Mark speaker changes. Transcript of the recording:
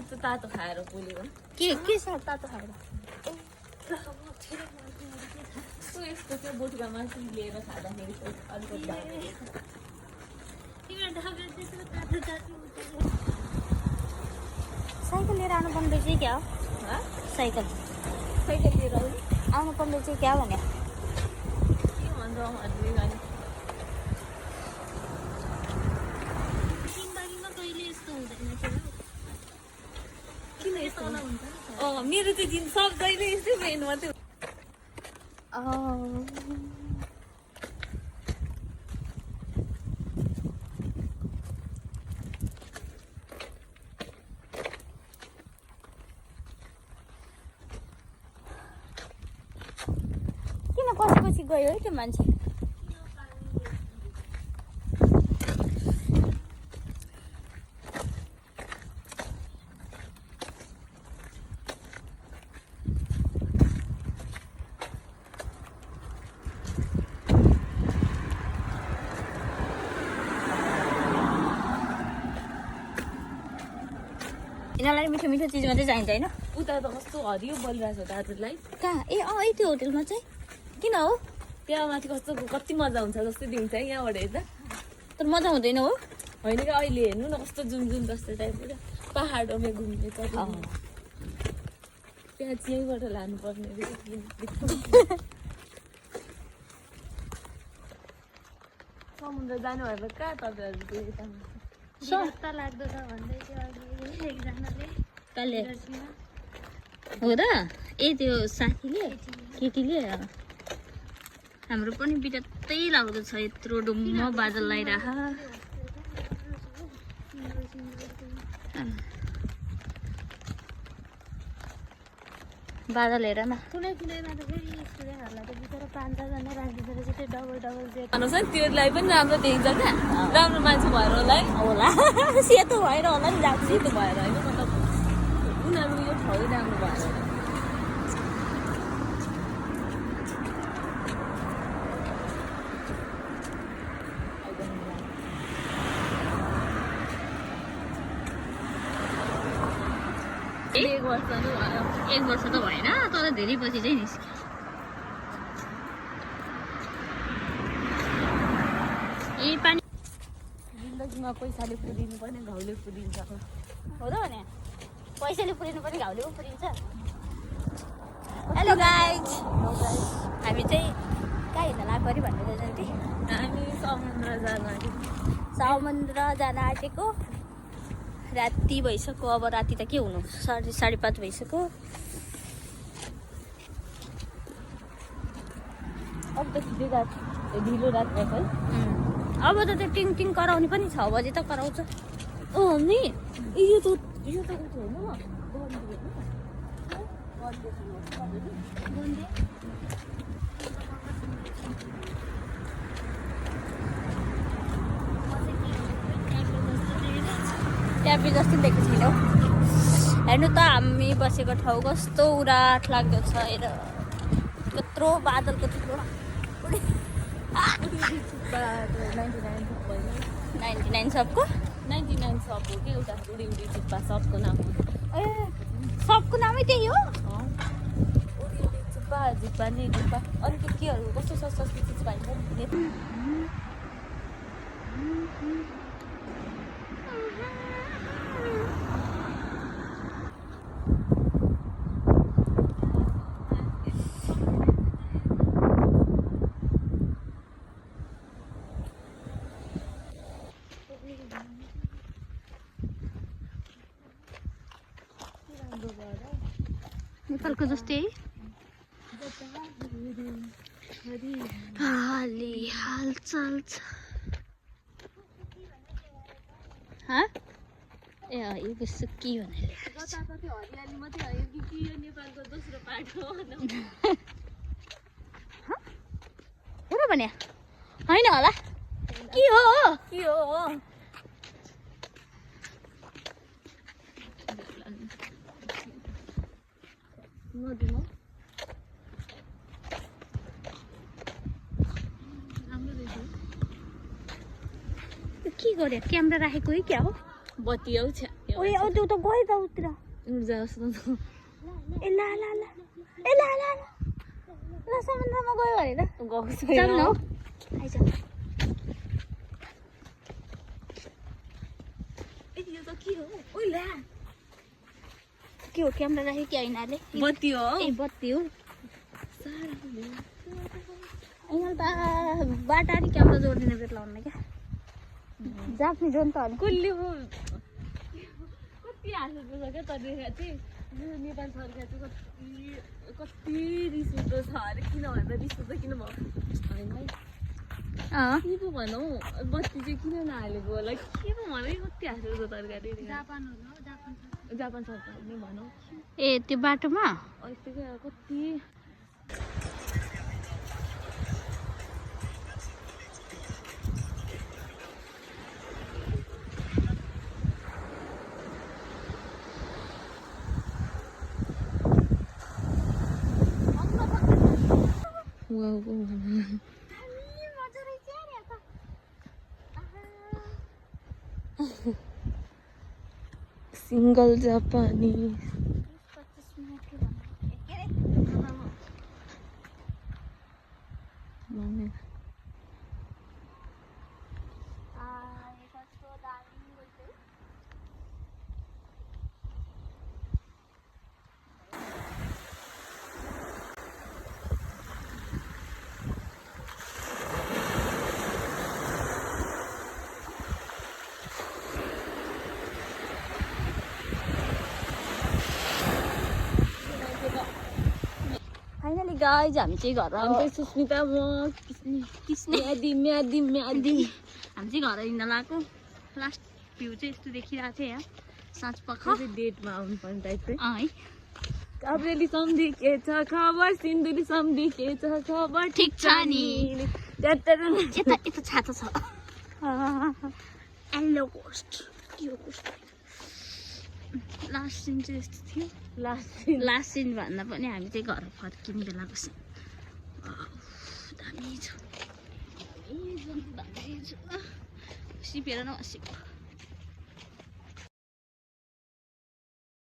Speaker 1: मासु तातो खाएर पोलेको
Speaker 2: के साथ तातो खाएर
Speaker 1: यस्तो चाहिँ बोटुका मासु लिएर खाँदाखेरि अलिकति
Speaker 2: साइकल लिएर आउनु पर्ने चाहिँ क्या हो साइकल
Speaker 1: लिएर
Speaker 2: आउनु पर्ने चाहिँ क्या भने
Speaker 1: के भन्छ उहाँहरूले अनि किन यस्तो मेरो चाहिँ दिन सक्दैन यस्तै मेन मात्रै
Speaker 2: किन पछि गयो है त्यो मान्छे यिनीहरूलाई मिठो मिठो चिज मात्रै चाहिन्छ होइन
Speaker 1: उता त कस्तो हरियो बलिरहेको छ दाजुलाई
Speaker 2: कहाँ ए त्यो होटेलमा चाहिँ किन हो
Speaker 1: त्यहाँ माथि कस्तो कति मजा हुन्छ जस्तै दिन्छ यहाँबाट हेर्दा
Speaker 2: तर मजा हुँदैन हो
Speaker 1: होइन कि अहिले हेर्नु न कस्तो जुन जस्तो टाइपको पहाडमा घुम्ने त्यहाँ यहीँबाट लानुपर्ने समुद्र जानु भएर कहाँ तपाईँहरू
Speaker 2: लाग्दो छ भन्दै थियो अघि एकजनाले कसले हो र ए त्यो साथीले केटीले हाम्रो पनि बिटत्तै लाग्दो छ यत्रो डुम्म बादल लगाइरह बादल हेर न कुनै कुनैमा त फेरि स्टुडेन्टहरूलाई त बिचरा 5-6 जना राखिदिँदो रहेछ त्यो डबल जेट
Speaker 1: त्योलाई पनि राम्रो देखिन्छ क्या राम्रो मान्छे भएर
Speaker 2: होला सेतो भएर होला नि जान्छ
Speaker 1: सेतो भएर होइन मतलब उनीहरू यो ठाउँ राम्रो भएर
Speaker 2: एक वर्ष त भएन तर धेरै पछि चाहिँ निस्क्यो ए पानी
Speaker 1: जिन्दगीमा पैसाले पुरिनु पर्ने घाउले पुरिन्छ
Speaker 2: हो र भने पैसाले पुरिनु पर्ने घाउले पनि पुरिन्छ हेलो गाइज हामी चाहिँ कहाँ हिँड्न लाग्यो अरे भन्दै जन्ती
Speaker 1: हामी
Speaker 2: समुद्र जान आँटेको राति भइसक्यो अब राति त के हुनु 5:30 भइसक्यो
Speaker 1: अब त ढिलो रात भयो है
Speaker 2: अब त त्यो टिङ टिङ कराउने पनि 6 बजे त कराउँछ
Speaker 1: नि यो त
Speaker 2: ट्यापी जस्तो देखेको छैनौ हेर्नु त हामी बसेको ठाउँ कस्तो उराट लाग्दो छ हेर कत्रो बादलको थुप्रो 99 सबको
Speaker 1: 99 सब हो कि एउटा उडी चुप्पा सबको नाम
Speaker 2: ए सबको नामै त्यही हो
Speaker 1: उडी चुप्पा झुप्पा नि झुप्पा अनि केहरू कस्तो सस्तो चिज पाइन्छ नि
Speaker 2: नेपालको जस्तै हाली हालचाल छ ए यो कस्तो के भनेर
Speaker 1: हरियाली मात्रै हो कि यो नेपालको दोस्रो पार्ट हो
Speaker 2: हो र भने होइन होला के हो
Speaker 1: नदीमा
Speaker 2: के गर्यो क्यामेरा राखेको है क्या हो बत्ती आउँछ
Speaker 1: ओए औ त्यो त गयो त उतिर
Speaker 2: जाओस् न
Speaker 1: ए ला ला ला ए ला ला ला ल समुद्रमा गयो भने त
Speaker 2: गएको
Speaker 1: जाम न
Speaker 2: छैन
Speaker 1: आइज
Speaker 2: ए यो त के हो ओइ ला
Speaker 1: के हो क्यामेरा राखे कि ऐनाले
Speaker 2: बत्ती हो
Speaker 1: ए बत्ती हो यहाँ त बाटारी क्यामेरा जोडिदिने बेट लाउनु क्या जाप्ने जोन त अनि
Speaker 2: कसले कति हाँसेको छ क्या तरिका चाहिँ यो नेपाल सरकार चाहिँ कति रिस उठ्दो छ अरे किन भन्दा रिस उठ्दा किन भयो होइन के पो भनौँ बत्ती चाहिँ किन नहालेको होला के पो भनौँ कति हाँसेको छ तरकारी जापान सरकार नै भनौँ
Speaker 1: ए त्यो बाटोमा
Speaker 2: यतिकै कति सिंगल जापानी
Speaker 1: फाइनली गाइज हामी चाहिँ घर
Speaker 2: अन्त सुस्मिता म
Speaker 1: किस्ने
Speaker 2: म्यादी
Speaker 1: हामी चाहिँ घर हिँड्न लगाएको लास्ट भ्यू चाहिँ यस्तो देखिरहेको थियो यहाँ साँझ पख
Speaker 2: डेटमा आउनुपर्ने टाइप चाहिँ
Speaker 1: है
Speaker 2: काभ्रेली सम्धि के छ खबर सिन्धुली सम्धि के छ खबर
Speaker 1: ठिक छ नि यता यता छातो छ एल्लो कोस्ट के कोस्ट लास्ट सिन चाहिँ यस्तो थियो लास्ट सिन भन्दा पनि हामी चाहिँ घर फर्किने बेलाको सिन दामी छ सिपेर नबसेको